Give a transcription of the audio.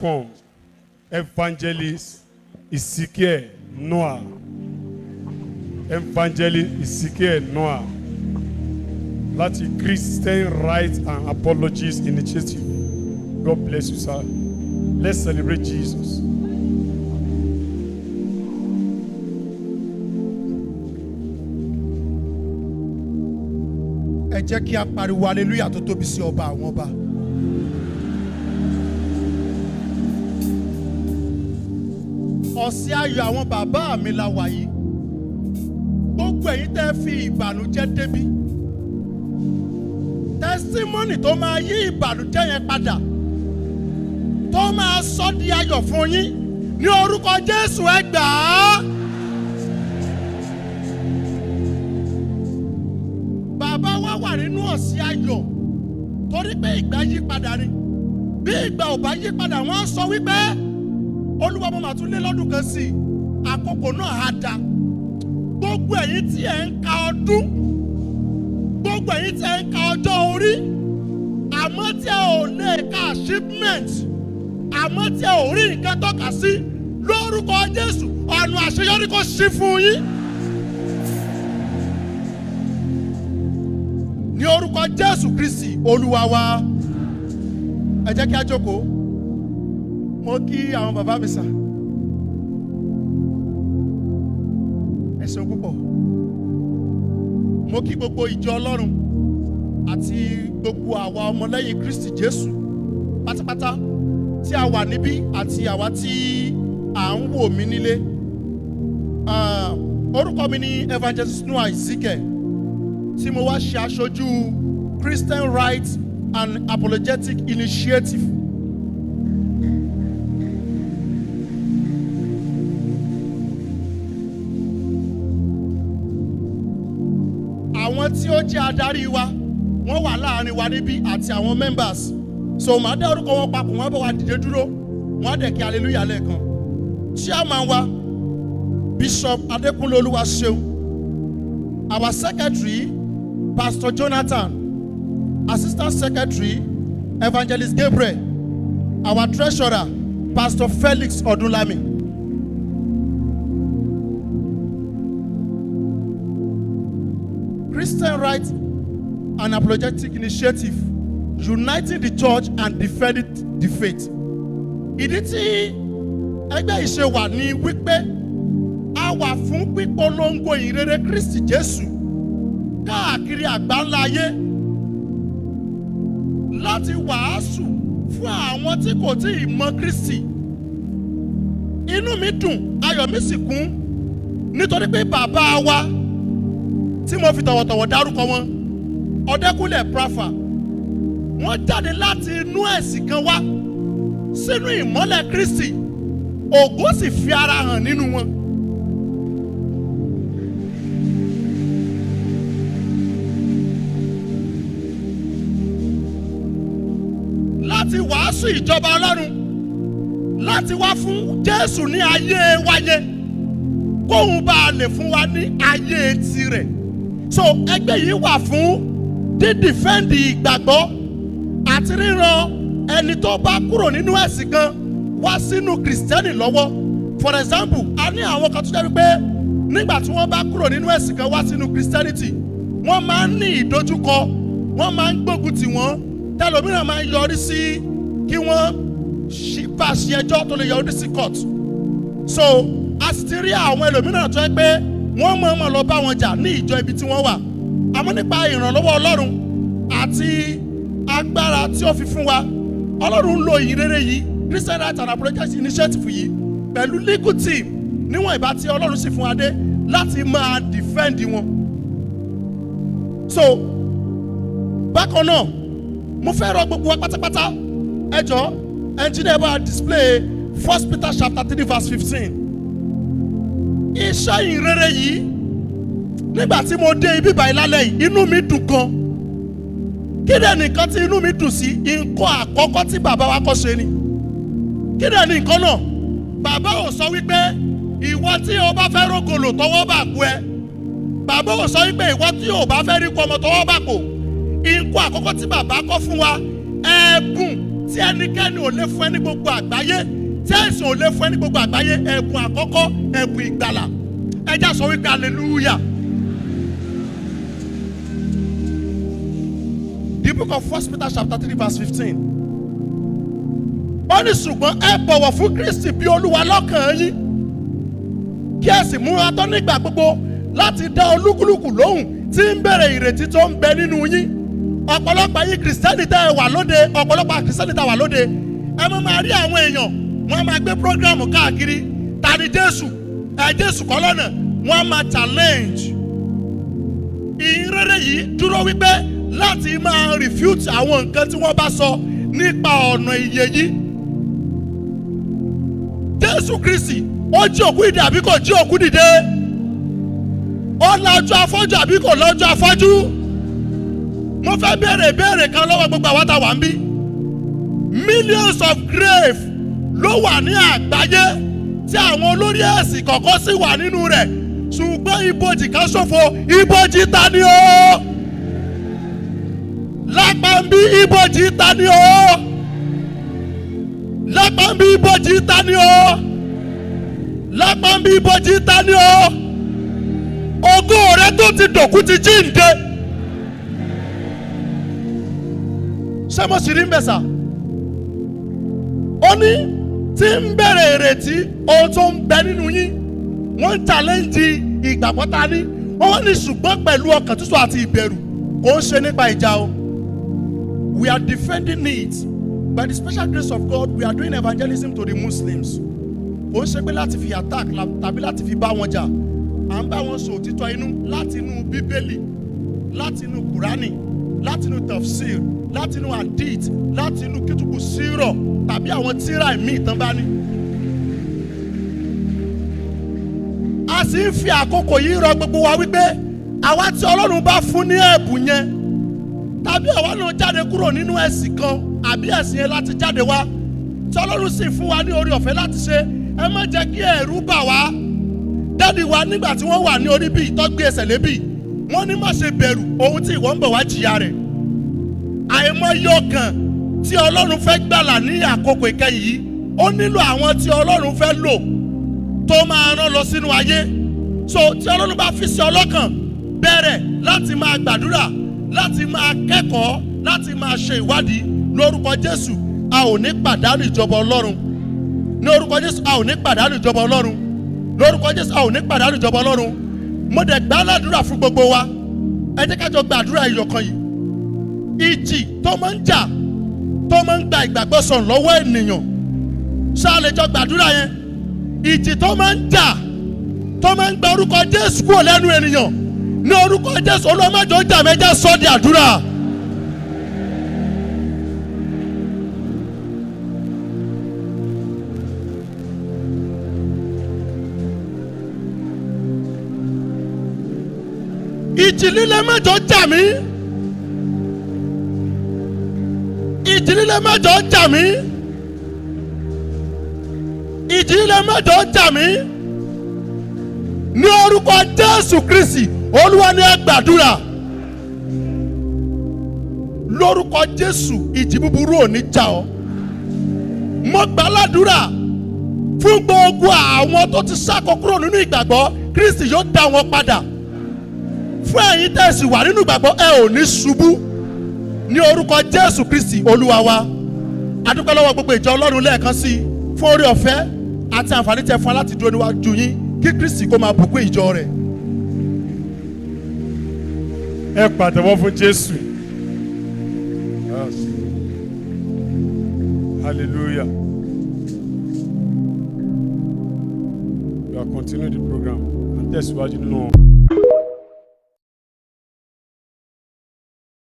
Welcome, Evangelist Ezekiel Noah. Evangelist Ezekiel Noah láti Christian Rights and Apologies Initiative. God bless you, sir. Let's celebrate Jesus. Ẹ jẹ́ kí a pariwo hallelujah tó tóbi sí Ọba àwọn ọba. Ọ̀sẹ̀ ayọ̀ àwọn bàbá mi la wà yìí. Gbogbo ẹ̀yin tẹ́ fi ìbànújẹ́ débi, testimony tó máa yí ìbànújẹ́ yẹn padà, tó máa sọ di ayọ̀ fún yín, ní orúkọ Jésù, ẹ gbà á. Bàbá wa wà nínú ọ̀sẹ̀ ayọ̀ torí pé ìgbà yí padà ni. Bí ìgbà ò bá yí padà, wọ́n á sọ wípé, "Olúwa, mo mà tún lé lọ́dún kan sí i." Àkókò náà á da. Gbogbo ẹ̀yin tí ẹ̀ ń ka ọdún, gbogbo ẹ̀yin tí ẹ̀ ń ka ọjọ́ orí, àmọ́ tí ẹ ò lè ka achievement, àmọ́ tí ẹ ò rí nǹkan tọ́ka sí, lórúkọ Jésù, ọ̀nà àṣeyọrí kò ṣí fún yín. Ní orúkọ Jésù Kristi Olúwa wa. Ẹ jẹ́ kí a jókòó. Mo kí àwọn bàbá mi sà, ẹ ṣeun púpọ̀. Mo kí gbogbo ìjọ Ọlọ́run àti gbogbo àwa ọmọlẹ́yìn Kristi Jésù pátápátá tí a wà níbí àti àwa tí à ń wò mí nílé. Ah, orúkọ mi ni Evangelist Noah Ezekiel, tí mo wá ṣe aṣojú Christian Rights and Apologetic Initiative. Àwọn tí ó jẹ́ adarí wa, wọ́n wà láàrin wa níbí àti àwọn members, so màá dá orúkọ wọn papọ̀. Wọ́n bá wa dìde dúró, wọ́n á dẹ̀ kí hallelujah lẹ́ẹ̀kan. Chairman wa, Bishop Adekunle Olúwaṣeun. Our secretary, Pastor Jonathan. Assistant secretary, Evangelist Gabriel. Our treasurer, Pastor Felix Odunlami. Christian Rights and Apologetic Initiative, uniting the church and defending the faith. Ìdí tí ẹgbẹ́ yìí ṣe wà ní wípé a wà fún pípolongo ìrere Kristi Jésù káàkiri àgbáńlá ayé, láti wàásù fún àwọn tí kò tí ì mọ Kristi. Inú mi dùn, ayọ̀ mi sì kún, nítorí pé bàbá wa tí mo fi tọ̀wọ̀tọ̀wọ̀ dárúkọ wọn, Ọ̀dẹ́kúnlẹ̀ Prafa, wọ́n jáde láti inú ẹ̀sìn kan wá sínú ìmọ́lẹ̀ Kristi, ògo sì fi ara hàn nínú wọn. Láti wàásù ìjọba Ọlọ́run, láti wá fún Jésù ní ayé wáyé, kóun bá a lè fún wa ní ayé tirẹ̀. So ẹgbẹ́ yìí wà fún dídìfẹ́ǹdì ìgbàgbọ́ àti ríran ẹni tó bá kúrò nínú ẹ̀sìn kan wá sínú Kìrìsìtẹ́nì lọ́wọ́. For example, a ní àwọn kan tó jẹ́ wípé nígbà tí wọ́n bá kúrò nínú ẹ̀sìn kan wá sínú Christianity, wọ́n máa ń ní ìdojúkọ, wọ́n máa ń gbógun tì wọ́n, tẹlòmíràn máa ń yọrí sí kí wọ́n bá ṣe ẹjọ́ tó lè yọrí sí court. So a sì ti rí àwọn ẹlòmíràn tó yẹ pé wọ́n mọ̀ọ́mọ̀ lọ bá wọn jà ní ìjọ ibi tí wọ́n wà. Àmọ́ nípa ìrànlọ́wọ́ Ọlọ́run àti agbára tí ó fi fún wa, Ọlọ́run ń lo ìyìnrere yìí, Christian Rights and Apologetic Initiative yìí, pẹ̀lú legal team, níwọ̀n ìbá tí Ọlọ́run sì fún wa dé, láti máa defend wọn. So bákan náà, mo fẹ́ rọ gbogbo wa pátápátá. Ẹ jọ̀ọ́, engineer, bá display First Peter chapter 3 verse 15. Iṣẹ́ ìrere yìí, nígbà tí mo dé ibi báyìí lálẹ́ yìí, inú mi dùn gan. Kí dẹ̀ nìkan tí inú mi dùn sí? Nǹkan àkọ́kọ́ tí bàbá wa kọ́ ṣe ni. Kí dẹ̀ ní nǹkan náà? Bàbá ò sọ wípé ìwọ tí o bá fẹ́ rógolo, tọwọ́ bà kú ẹ. Bàbá ò sọ wípé ìwọ tí o bá fẹ́ rí kú ọmọ, tọwọ́ bà kò. Nǹkan àkọ́kọ́ tí bàbá kọ́ fún wa, ẹ̀bùn tí ẹnikẹ́ni ò lè fún ẹ ní gbogbo àgbáyé, tí ẹ̀sìn ò lè fún ẹ ní gbogbo àgbáyé. Ẹ̀bùn àkọ́kọ́, ẹ̀bùn ìgbàlà. Ẹ já sọ wípé hallelujah. The book of 1 Peter chapter 3 verse 15. Ó ní ṣùgbọ́n ẹ bọ̀wọ̀ fún Kristi bí Olúwa lọ́kàn yín, kí ẹ sì múra tán nígbà gbogbo láti dá olúkúlùkù lóhùn tí ń bèrè ìrètí tó ń bẹ nínú yín. Ọ̀pọ̀lọpọ̀ yín Kìrìsìtẹ́nì tẹ́ ẹ wà lóde, ọ̀pọ̀lọpọ̀ Kìrìsìtẹ́nì tẹ́ wà lóde, ẹ máa máa rí àwọn èèyàn, wọ́n á máa gbé prógrámù káàkiri. Ta ni Jésù? Ẹ Jésù kọ́ lọ́nà. Wọ́n á máa challenge ìhìnrere yìí dúró wípé láti máa refute àwọn nǹkan tí wọ́n bá sọ nípa ọ̀nà ìyè yìí. Jésù Kristi, ó jí òkú dìde àbí kò jí òkú dìde? Ó la ojú afọ́jú àbí kò la ojú afọ́jú? Mo fẹ́ béèrè ìbéèrè kan lọ́wọ́ gbogbo àwọn tá a wà ń bí. Millions of grave ló wà ní àgbáyé tí àwọn olórí ẹ̀sìn kọ̀ọ̀kan sì wà nínú rẹ̀, ṣùgbọ́n ibojì kan ṣòfò. Ibojì ta ni o? Lápá ń bí, ibojì ta ni o? Lápá ń bí, ibojì ta ni o? Lápá ń bí, ibojì ta ni o? Ògo rẹ tó ti dòkú ti jíǹde. Ṣé mo sì rí ń bẹ̀ sà? Ó ní tí ń bẹ̀rẹ̀ ìrètí ohun tó ń bẹ nínú yín. Wọ́n ń challenge ìgbàgbọ́ ta ní. Wọ́n ní ṣùgbọ́n pẹ̀lú ọkàn tútù àti ìbẹ̀rù. Kò ń ṣe nípa ìjà o. We are defending it. By the special grace of God, we are doing evangelism to the Muslims. Kò ń ṣe pé láti fi attack tàbí láti fi bá wọn jà. À ń bá wọn sọ òtítọ́ inú láti inú Bíbélì, láti inú Kùránì, láti inú tafsir, láti inú hadith, láti inú kìtùkù sírọ̀ tàbí àwọn tírà míì tán bá ní. A sì ń fi àkókò yìí rọ gbogbo wa wípé àwa tí Ọlọ́run bá fún ní ẹ̀bùn yẹn, tàbí àwa náà jáde kúrò nínú ẹ̀sìn kan àbí ẹ̀sìn yẹn láti jáde wá, tí Ọlọ́run sì fún wa ní oore ọ̀fẹ́ láti ṣe, ẹ má jẹ́ kí ẹ̀rù bà wá. Daddy wa, nígbà tí wọ́n wà ní orí bíi tọ́gbé ẹsẹ̀ lébì, wọ́n ní má ṣe bẹ̀rù ohun tí ìwọ ń bọ̀ wá jìyà rẹ̀. Àìmọye ọkàn tí Ọlọ́run fẹ́ gbàlà ní àkókò ìkẹyìn yìí, ó nílò àwọn tí Ọlọ́run fẹ́ lò tó máa rán lọ sínú ayé. So tí Ọlọ́run bá fi sí ọlọ́kàn, bẹ̀rẹ̀ láti máa gbàdúrà, láti máa kẹ́kọ̀ọ́, láti máa ṣe ìwádìí. Lórúkọ Jésù, a ò ní pàdánù ìjọba Ọlọ́run. Ní orúkọ Jésù, a ò ní pàdánù ìjọba Ọlọ́run. Lórúkọ Jésù, a ò ní pàdánù ìjọba Ọlọ́run. Mo dẹ̀ gbà ládùúrà fún gbogbo wa. Ẹ jẹ́ ká jọ gbàdúrà ìyọ̀kan yìí. Ìjì tó máa ń jà, tó máa ń gba ìgbàgbọ́ sọ̀rọ̀ lọ́wọ́ ènìyàn, ṣáà lè jọ gbàdúrà yẹn. Ìjì tó máa ń jà, tó máa ń gba orúkọ Jésù kúrò lẹ́nu ènìyàn, ní orúkọ Jésù, Olúwa má jẹ́ ó jà mí. Ẹ sọ́ di àdúrà. Ìjì líle má jẹ́ ó jà mí. Ìjì líle má jẹ́ ó jà mí. Ìjì líle má jẹ́ ó jà mí. Ní orúkọ Jésù Kristi Olúwa ní ẹ gbàdúrà. Lórúkọ Jésù, ìjì búburú ò ní jà ọ́. Mo gbà ládùúrà fún gbogbo àwọn tó ti sáko kúrò nínú ìgbàgbọ́, Kristi yóò dá wọn padà. Fún ẹ̀yin tẹ́ sì wà nínú ìgbàgbọ́, ẹ ò ní ṣubú, ní orúkọ Jésù Kristi Olúwa wa. A dúpẹ́ lọ́wọ́ gbogbo ìjọ Ọlọ́run lẹ́ẹ̀kan sí i fún oore ọ̀fẹ́ àti àǹfààní tẹ́ fún wa láti dúró níwájú yín. Kí Kristi kó máa bùkún ìjọ rẹ̀. Ẹ pàtẹ́wọ́ fún Jésù. Yes. Hallelujah. We are continuing the program and tẹ̀síwájú nínú.